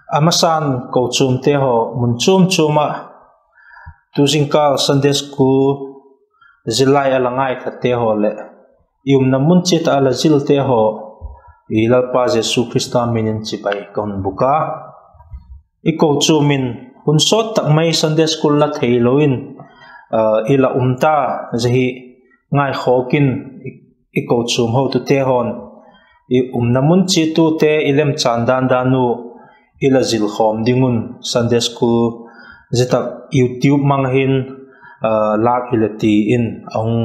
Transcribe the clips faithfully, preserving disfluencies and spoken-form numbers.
A masan kochuamte haw mun chuam chuam ah tu zingkâl Sunday School zillai a la ngaithate haw leh i umna mun chiat ah a la zilte haw, i Lalpa Jesu Khrista min in chibai ka hun bûk a. I kochuam in hun sawt tak mai Sunday School la theilo in, i la um ta, zia hi ngaikhawk in, i kochuam hotute haw'n i umna mun chiat ute i lemchan dan dan u i la zil khawm ding un Sunday School zia tak YouTube mang hin lâk hile ti in a hung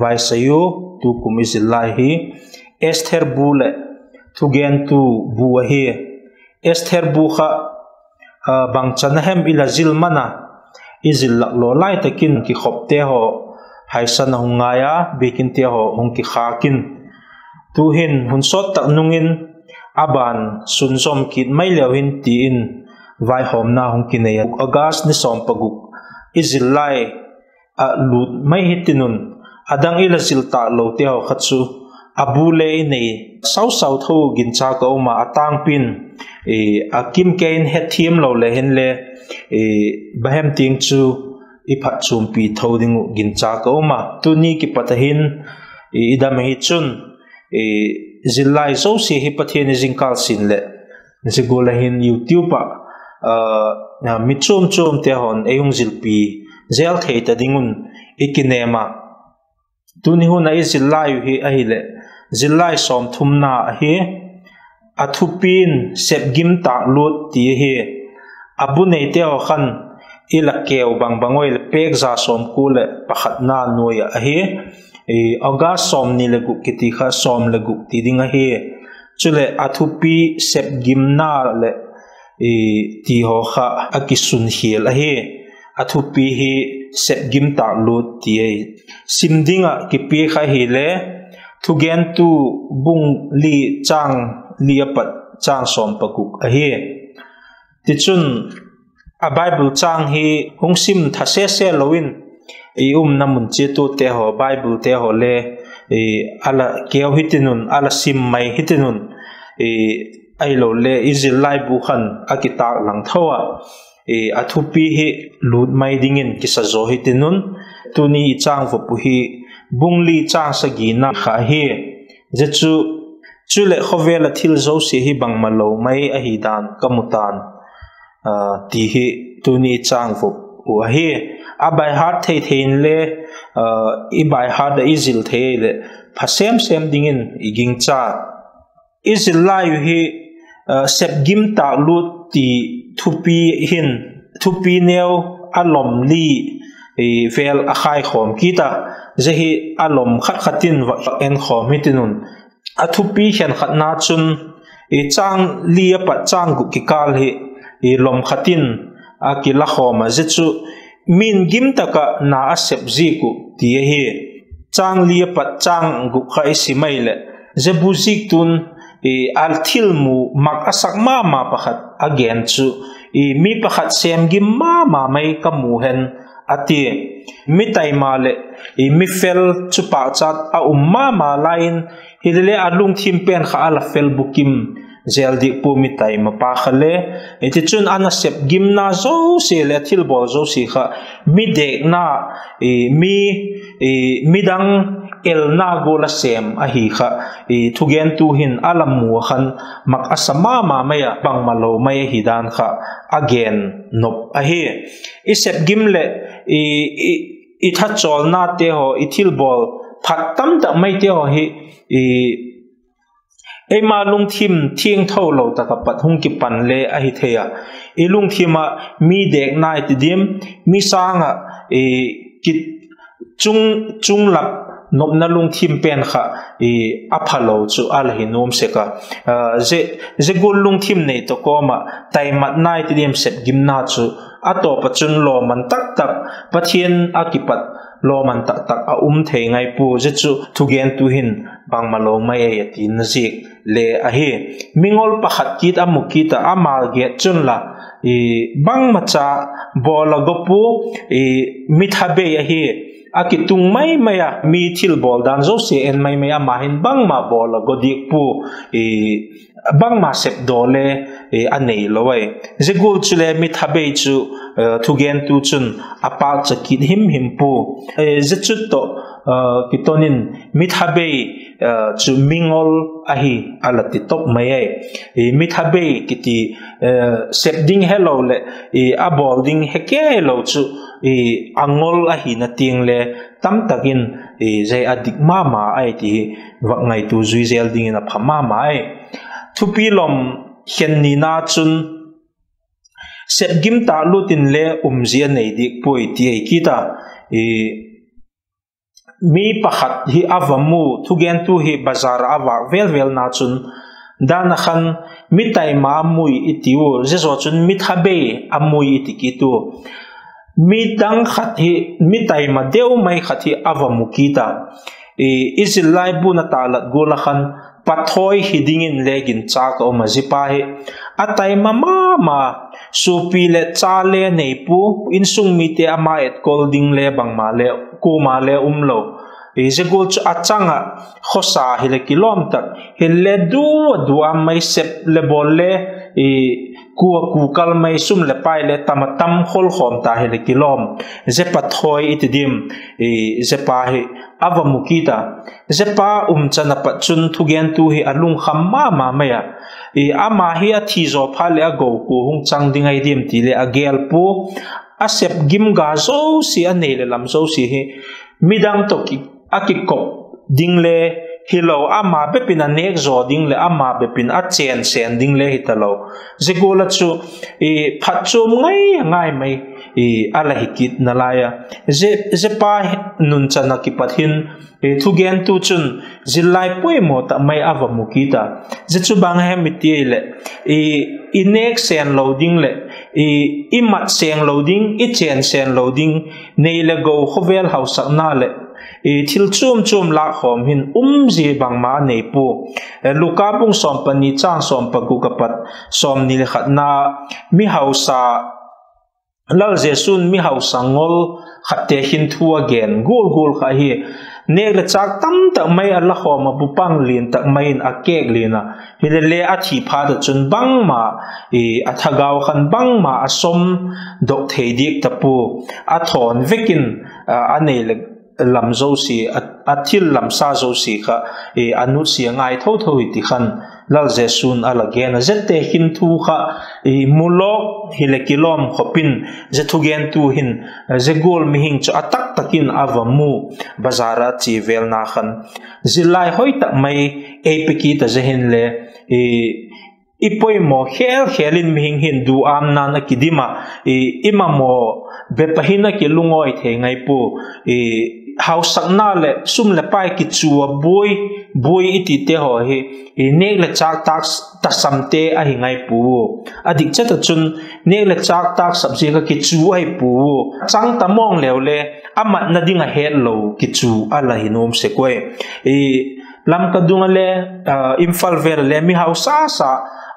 vaisai u. Tukum i zil lai hi Esther bu leh thugentu bu ahi. Esther bu kha bangchan a hem i la zil man a, i zil lak law lai tak in kikhopte haw haisan a hung ngai a, biakinte haw hung kikhâk in, tu'hin hun sawt tak nung in a ban sunzawm kit mai leu hin ti in vaihawmna hung kinei a. August ni sawm paguk i zil lai ah lût mai hitin un, a dang i la zil tâk lote haw kha chu a bu le i nei sau sau tho ginchâk a um a, a tângpi'n a kim kei in hetthiam lo le hinle, bahem tiang chu i phatchuampi tho ding uh ginchâk a um a. Tuni kipat a hin i dam ahi chun zillai zosia hi Pathian i zingkâl sin leh zia gual a hin YouTube ah mi chuam chuamte haw'n ei hung zilpi zel thei ta ding un i kinêm a. Tuni hun ah i zillai uh hi ahileh zillai sawmthumna ahi. A thupi'n Sepgim tâk luat ti ahi. A bu neite haw khan i la keu bang bang ui leh pêk za sawmkua leh pakhatna nuai ah ahi. August sawmni leh guk kiti kha sawm leh guk ti ding ahi. Chuleh a thupi Sepgimna leh ti haw kha a kisun hial ahi. A thupi hi Sepgim tâk luat ti ahi. Sim ding ah kipia kha hile Thugentu bung li châng li a pat châng sawm paguk ahi. Tichun, a Bible châng hi hung sim tha sese lo in, i umna mun chiat ute haw Biblete haw le a la keu hitin un, a la sim mai hitin un, ahilole i zillai bu khan a kitâk lang tho a, a thupi hi lût mai dingin kisa zaw hitin un. Tuni i châng vop uh hi bung li châng sagina kha ahi. Zia chu, chuleh khawvel ah thil zosia hi bangmalo mai ahi dan ka mu ta'n, ti hi tuni i châng vop uh ahi. A by heart thei thei inle, i by heart ah i zil thei leh pha sêm sêm dingin i gingcha. I zillai uh hi Sepgim tâk luat ti thupi hin, thupi neu a lom li vêl a khaikhawm kit a, zia hi a lom khat khat in va enkhawm hitin un. A thupi khenkhatna chun châng li a pat châng guk kikâl hi lom khat in a kilakhawm a, zia chu min gim tak ah na a sep ziak uh ti ahi. Châng li a pat châng guk kha i sim ahileh, zia bu ziaktu'n a thilmu mak a sak ma ma pakhat a gen chu, mi pakhat sêm gim ma ma mai ka mu hen, a tia. Mi taima leh mi fel chu pâkchat a um ma ma lai in, hilele a lungthim pen kha a la fel bukim zel diak pua mi taimapa kha le. Tichun, a nasep gimna zosia leh a thilbawl zosia kha mi dêkna, mi, midang elna gual a sêm ahi kha, thugentu hin a la mu a khan mak a sa ma ma mai a, bangmalo mai ahi dan kha a gen nop ahi. I sepgim leh i thachawlnate haw, i thilbawl phat tamtak maite haw hi eima lungthim thiangtho lo tak ah pat hung kipan le ahi thei a. I lungthim ah mi dêkna i ti diam, mi sâng ah chung, chung lak nopna lungthim pen kha a phalo chu a la hi nuam sek a. Zia gual lungthim nei tawh kawm ah taimatna i ti diam, sepgimna chu a tawp ah chun lawman taktak, Pathian a kipat lawman taktak a um thei ngai pua. Zia chu thugentu hin bangmalo mai ei a tina ziak le ahi. Mingol pakhat kit a mu kit ah ama gêt chun la bangmacha bawl a go pua, mi tha bei ahi, a kitung mai mai a, mi thilbawl dan zosia en mai mai, ama hin bangma bawl a go diak pua. bangma sepdaw le a neilo ai. Zia gual chule mithabei chu thugentu chun a pâkcha kit him him pua. Zia chu tawh kiton in mithabei chu mingol ahi a la ti top mai ai. Mithabei kiti sep ding helo leh a bawl ding he kei lo chu a ngol ahina tiang le tamtak in zia a dik ma ma ai ti hi vak ngaitua zui zel dingin a pha ma ma ai. Thupi lawm khen nina chun sepgim tâk lut in le umzia nei diak puai ti ahi kit a. Mi pakhat hi a va mu, thugentu hi bazar ah a vâk vel velna chun, dan ah khan mi taima a mui i ti ua, zia zaw chun mithabei a mui i ti kit ua. Mi dang khat hi, mi taima deu mai khat hi a va mu kit a. I zillai bun a tâklat gual ah khan pathawi hi dingin le ginchâk a um a, zia pa hi a taima ma ma, suapi leh cha le nei pua, insung mite ama etkol ding le bangma le kuama le umlo. Zia gual chu a chang ah khawsa hileh kilawm tak, hinle du a duam mai, sep le bawl le kua kukal mai, sum leh pai le tam a tam khol khawm ta hileh kilawm, zia pathawi i ti diam, zia pa hi a va mu kit a. Zia pa umchan a pat chun thugentu hi a lungkham ma ma mai a. Ama hi a thi zaw phat leh a go kua hung chang ding ahi diam ti le a gêl pua. A sep gim ga zosia, a nei leh lam zosia hi midang tawh a kikop ding le hilo, ama bep in a nêk zaw ding leh ama bep in a chên sên ding le hi talo. Zia gual ah chu phatchuam ngai a ngai mai a la hi kit nalai a. Zia pa nunchan ah kipat hin thugentu chun zillai poimaw tak mai a va mu kit a. Zia chu bang hem i ti leh, i nêk sên lo ding leh i mat sêng lo ding, i chên sên lo ding, nei leh go, khawvel hausakna leh thil chuam chuam lâkkhawm hin umzia bangma a nei pua. Luka bung sawm pani châng sawm paguk a pat sawmni leh khatna, mi hausa, Lal Jesu'n mi hausa ngol khatte hin thu a gen gual gual kha hi. Nêk leh châk tamtak mai a la khawm a, bu pang lian tak mai in a kêk lian a, hilele a thi phat ah chun bangma, a thagau khan bangma a sawmdok thei diak ta pua. A thawn vek in a nei leh lam zosia, a thil lamsa zosia kha a nutsia ngai tho tho hi ti khan Lal Jesu'n a la gen a. Ziate hin thu kha mu lawk hileh kilawm khop in, zia thugentu hin zia gual mihing chu a taktak in a va mu, bazar ah a chia vêlna khan. Zillai hoi tak mai ei pe kit a, zia hinle i poimaw khel khel in mihing hin duâmna'n a kidim a, i mamaw bep ah hin a kilungawi thei ngai pua. Hausakna leh sum leh pai kichu a buai, buai i tite haw hi nêk leh châk tâk tasamte ahi ngai pua. A dik chet ah chun nêk leh châk tâk sap ziak ah kichu ahi pua. Chang ta mawng leu le a matna ding a hetlo kichu a la hi nuam sek uai. Lamka dung ah le, Imphal vêl ah le mi hausa sa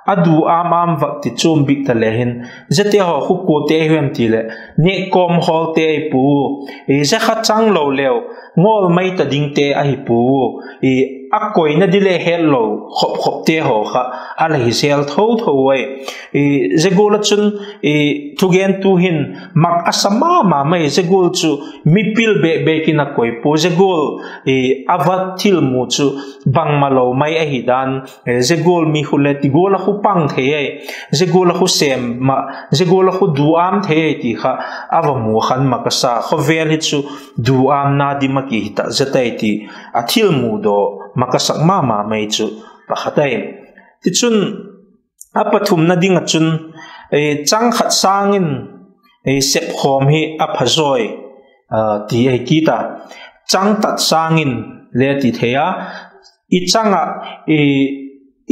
a duâm âm vak ti chuam bik ta le hin, ziate haw khu kuate hi em ti leh, nêk kawm hawlte ahi pua. Zia kha chang lo leu ngawl mai ta dingte ahi pua. A koina di le hetlo khop khopte haw kha a la hi zel tho tho uai. Zia gual ah chun thugentu hin mak a sa ma ma mai, zia gual chu mipil bêk bêk in a koi pua, zia gual a va thilmu chu bangmalo mai ahi dan, zia gual mi khu le ti gual ah khu pang thei ai, zia gual ah khu sêm ah, zia gual ah khu duâm thei ai ti kha a va mu khan mak a sa. Khawvel hi chu duâmna dim ah kihi tak zet ai ti a thilmu daw mak a sak ma ma mai chu pakhat ai. Tichun, a pathumna ding ah chun, chang khat sâng in sepkhawm hi a phazawi ti ahi kit a. Chang tat sâng in le ti thei a, i chang ah,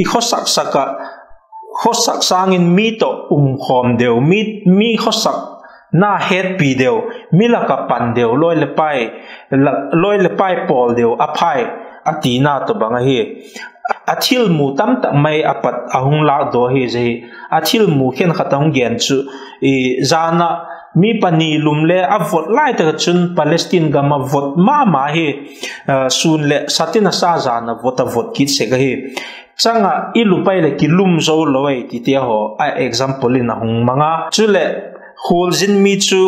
i khawsak sak ah, khawsak sâng in mi tawh umkhawm deu, mi khawsakna hetpi deu, mi lak ah pan deu, lawi leh pai pawl deu a phai, a tina tawh bang ahi. A thilmu tamtak mai a pat a hung lâkdaw hi zia hi. A thilmu khenkhat a hung gen chu, jan ah mi pani lum le a vot lai tak ah chun Palestine gam ah vot ma ma hi, sûn leh sat in a sa jan ah vot a vot kit sek ahi. chang ah i lup ai leh kilum zo lo ai tite haw a example in a hung mang a. Chuleh, khualzin mi chu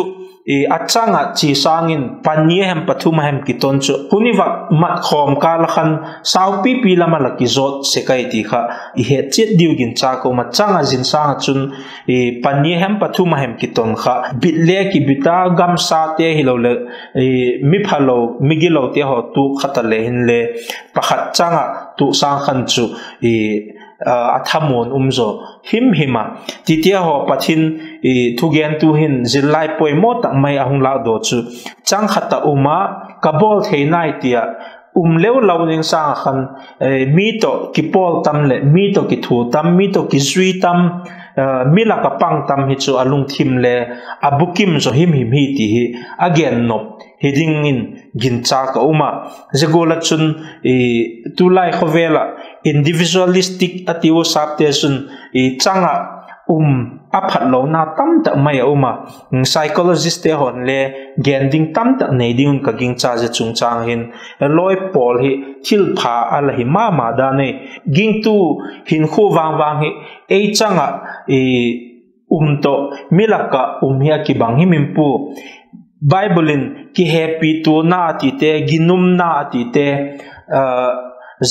a chang ah chia sâng in pani a hem pathum a hem kiton chu hun i vak mat khawm kâl a khan saupipi lam ah la kizawt sek ai ti kha i het chiat diu ginchâk a um a. Chang ah zin sâng ah chun pani a hem pathum a hem kiton kha bit le kibit a, gamsate hiloleh mi phalo, migilote haw tuak kha ta le hinle, pakhat chang ah tuak sâng khan chu a thamuan um zaw himhim a. Tite haw Pathian thugentu hin zillai poimaw tak mai a hung lâkdaw chu, chang khat ah um a, ka bawl thei nai ti ah um leu lo ding sâng ah khan mi tawh kipawl tam leh mi tawh kithua tam, mi tawh kizui tam, mi lak ah pang tam hi chu a lungthim le a bukim zaw himhim hi ti hi a gen nop hi dingin ginchâk a um a. Zia gual ah chun tulai khawvel ah individualistic a ti ua, sapte chun chang ah um a phatlona tamtak mai a um a. Psychologistte haw'n le gen ding tamtak nei ding un ka gingcha, zia chungchâng hin lawi pawl hi thilpha a la hi ma ma dan ai. Gingtu hinkhua vang vang hi ei chang ah um tawh mi lak ah um hi a kibang himhim pua. Bible in kihepituana a tite, ginumna a tite,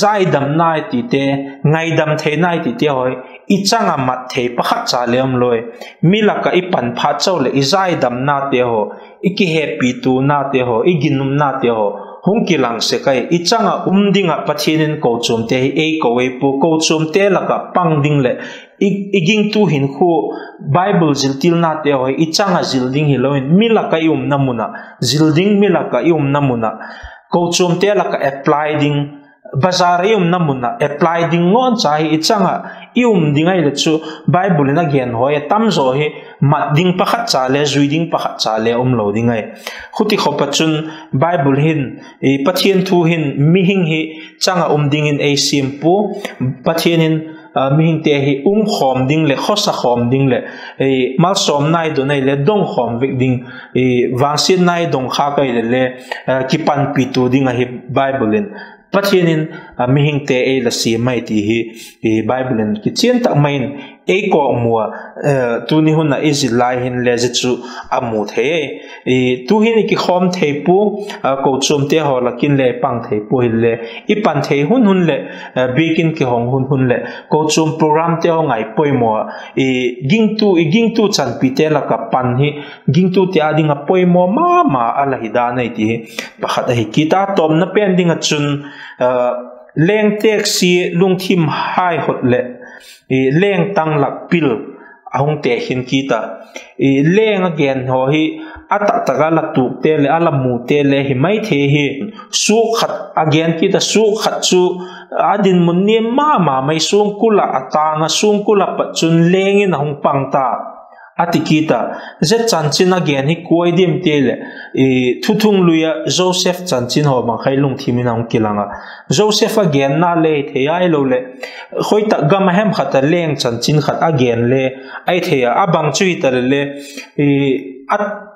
zaidamna a tite, ngaidam theina a tite haw hi i chang ah mat thei pakhat cha le um loi. Mi lak ah i pan phat chau leh i zaidamnate haw, i kihepituanate haw, i ginumnate haw hung kilang sek ai. I chang ah um ding ah Pathian in kochuamte hi ei ko ei pua. Kochuamte lak ah pang ding leh i gingtu hinkhua, Bible ziltilnate haw hi i chang ah zil ding hilo in, mi lak ah i umna mun ah zil ding, mi lak ah i umna mun ah, kochuamte lak ah apply ding, bazar ah i umna mun ah apply ding ngawn cha hi i chang ah i um ding ai leh chu, Bible in a gen haw a tam zaw hi mat ding pakhat cha le, zui ding pakhat cha le um lo ding ai. Khuti khawp ah chun Bible hin, Pathian thu hin mihing hi chang ah um dingin ei siam pua. Pathian in mihingte hi um khawm ding leh khawsa khawm ding leh malsawmna i don ai le dong khawm vek ding, vangsiatna i dong khâk ai leh le kipanpitua ding ahi. Bible in, Pathian in mihingte ei la siam ai ti hi Bible in kichian tak mai in ei kawkmu a. Tuni hun ah i zil lai hinle zia chu a mu thei. Tu'hin i kikhawm thei pua, kochuamte haw lak in le pang thei pua, hinle i pan thei hun hun leh, biakin kihong hun hun leh kochuam programte haw ngai poimaw a, i gingtu chanpite lak ah pan hi gingtute â ding ah poimaw ma ma a la hi dan ai ti hi pakhat ahi kit a. Tawpna pen ding ah chun, leng teksia lungthim hai hot leh leng tanglak pil a hung tekhin kit a. Leng a gen haw hi a taktak a la tuakte leh a la mute le hi mai thei hi. Suak khat a gen kit a, suak khat chu a dinmun niam ma ma mai, suangkul ah a tâng a, suangkul ah pat chun leng in a hung pang ta, a ti kit a. Zia chanchin a gen hi kua i diam ti leh, Thuthunglui ah Joseph chanchin haw bang kha i lungthim in a hung kilang a. Joseph a genna le hi thei ahiloleh khoi tak gam a hem khat ah leng chanchin khat a gen le ahi thei a. A bang chu hita leh le,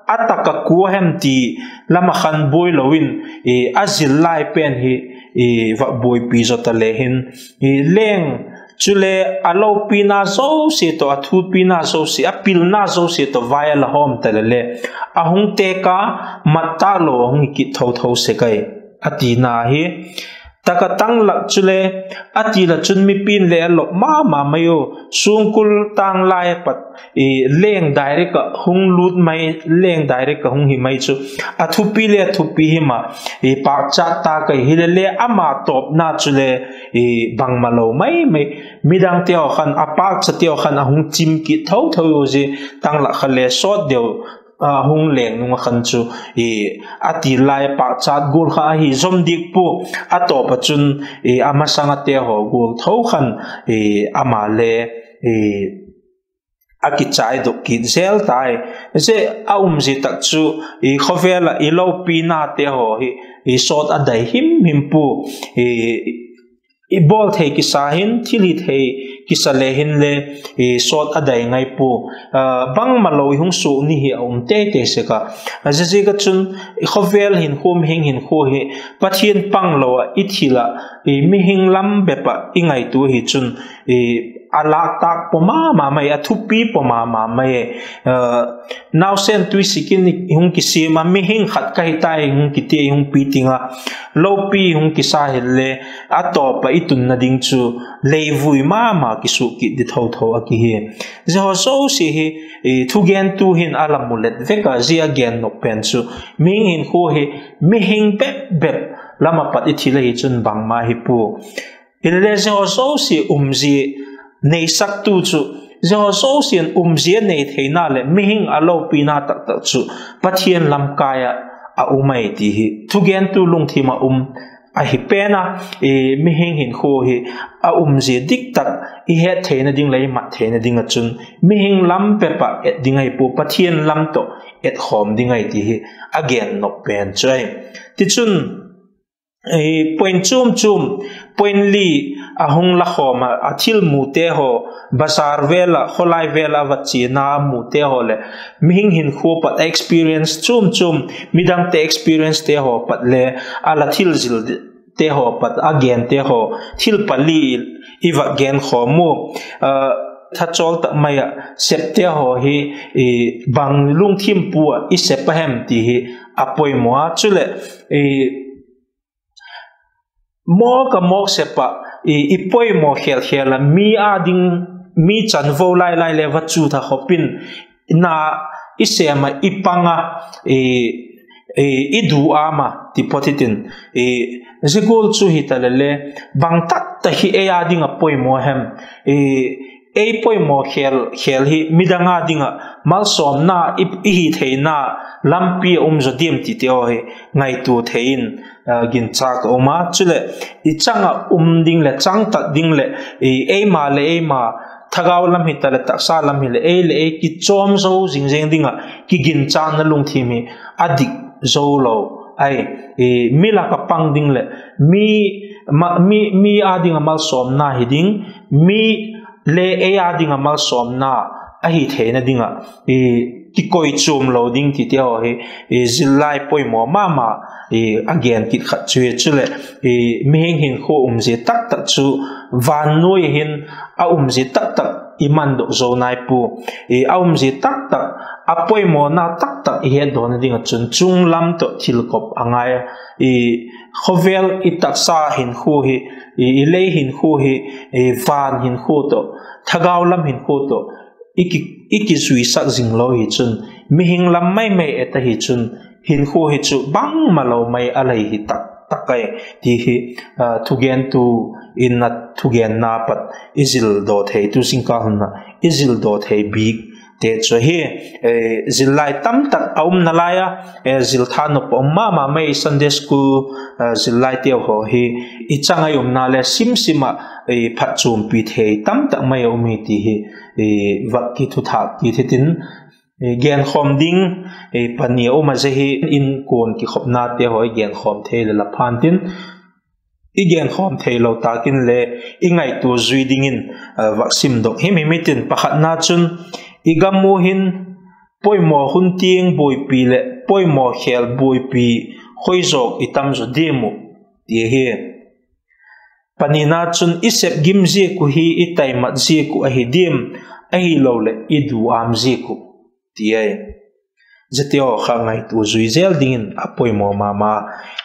a tak a kua hem ti lam ah khan buai lo in, a zil lai pen hi va buaipi zaw ta le hin, leng chule a lopina zosia tawh, a thupina zosia, a pilna zosia tawh vai a la hawm ta leh le, a hung têk a, mat talo a hung hi kit tho tho sek ai, a tina hi. Tak a tanglak chule, a ti la chun mipi'n le a lop ma ma mai u. Suangkul tâng lai a pat leng direct ah hung lût mai, leng direct ah hung hi mai chu a thupi le a thupi hi ma, pâkchat ta kai hile le ama tawpna chule bangmalo mai mai. Midangte haw khan, a pâkchate haw khan a hung chim kit tho tho u, zia tanglak kha le sawt deu a hung leng nung ah khan chu, a ti lai a pâkchat gual kha ahi zom dik pua. A tawp ah chun a masang ate haw gual tho khan ama le a kichaidok kit zel tai. Zia a umzia tak chu, khawvel ah i lopinate haw hi sawt a dai him him pua. I bawl thei kisa hin, thil hi thei kisa le hinle, sawt a dai ngai pua. Bangmalo i hung suak ni hi a um tei tei sek a. Ziaziak ah chun khawvel hinkhua, mihing hinkhua hi Pathian panglo ah i thil ah, mihing lam bep ah i ngaitua hi chun, a lâk tâk pua ma ma mai, a thupi pua ma ma mai. Nausen tuisik in i hung kisiam a, mihing khat ka hi tai hung kiti a, i hung pi ting a, lopi hung kisa hinle, a tawp ah i tunna ding chu leivui ma ma kisuak kit di tho tho a kihi. Zia haw zosia hi thugentu hin a la mu let vek a, zia a gen nop pen chu mihing hinkhua hi mihing bep bep lam ah pat i thil ahi chun bangma hi pua. Hilele zia haw zosia umzia neisaktu chu, zia haw zosia'n umzia nei theina leh mihing a lopina tak tak chu Pathian lamkai ah a um ai ti hi thugentu lungthim ah um ahi pen a. Mihing hinkhua hi a umzia dik tak i het theina ding leh i mat theina ding ah chun mihing lam bep ah et ding ahi pua, Pathian lam tawh etkhawm ding ahi ti hi a gen nop pen chu ahi. Tichun, point chuam chuam, point li a hung la khawm a, a thil mute haw, bazar vel ah, khawlai vel ah a va chiana mute haw leh mihing hinkhua pat a experience chuam chuam, midangte experiencete haw pat le a la thil zilte haw pat a gente haw, thil pali i va genkhawm u. Thachawl tak mai ah septe haw hi bang lungthim pu ah i sep a hem ti hi a poimaw a. Chuleh, mawk a mawk sep ah i poimaw khel khel a, mi â ding, mi chanvo lai lai le va chu tha khop in, na i sêm ah i pang a, i du â ma ti phot hitin, zia gual chu hitaleh le, bang tak tak hi ei â ding ah poimaw hem, ei poimaw khel khel hi midang â ding ah malsawmna i hi theina lampi a um zaw diam tite haw hi ngaitua thei in, ginchâk a um a. Chuleh, i chang ah um ding leh chang tak ding leh, eima leh eima, thagau lam hitaleh taksa lam hileh ei leh ei kichawm zo zing zeng ding ah kiginchâkna lungthim hi a dik zo lo ai. Mi lak ah pang ding leh, mi â ding ah malsawmna hi ding, mi le ei â ding ah malsawmna ahi theina ding ah kikoi chuam lo ding tite haw hi zillai poimaw ma ma a gen kit khat chu hi. Chuleh, mihing hinkhua umzia tak tak chu van nuai hin a umzia tak tak i mandok zo nai pua. A umzia tak tak, a poimawna tak tak i hetdawna ding ah chun chung lam tawh thilkop a ngai a. Khawvel, i taksa hinkhua hi, i lei hinkhua hi, van hinkhua tawh, thagau lam hinkhua tawh i kizuisak zing lo hi chun, mihing lam mai mai et ahi chun, hinkhua hi chu bangmalo mai a lei hi tak tak ai ti hi thugentu in a thugenna pat i zildaw thei, tu zingkal hun ah i zildaw thei bikte chu ahi. Zillai tamtak a um nalai a, zil tha nop a um ma ma mai Sunday school zillaiteu haw hi i chang ah i umna le sim sim ah phatchuampi thei tamtak mai a um hi ti hi vak kithuthâk kit hitin, genkhawm ding pani a um a, zia hi inkuan kikhopnate haw i genkhawm thei leh la phan tin, i genkhawm theilo tâk inle i ngaitua zui dingin vak simdok him him hitin, pakhatna chun, i gam u hin poimaw hun tiang buaipi leh poimaw khêl buaipi khoi zawk i tam zaw diam uh, ti ahi. Panina chun, i sep gim ziak uh hi i taimat ziak uh ahi diam, ahiloleh i duâm ziak uh, ti ai. Ziate haw kha ngaitua zui zel dingin a poimaw ma ma.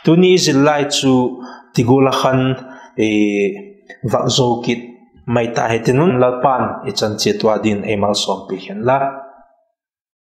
Tuni i zil lai chu ti gual ah khan vak zo kit mai ta hitin un, Lalpa'n i chan chiat ua dingin ei malsawmpi hen la.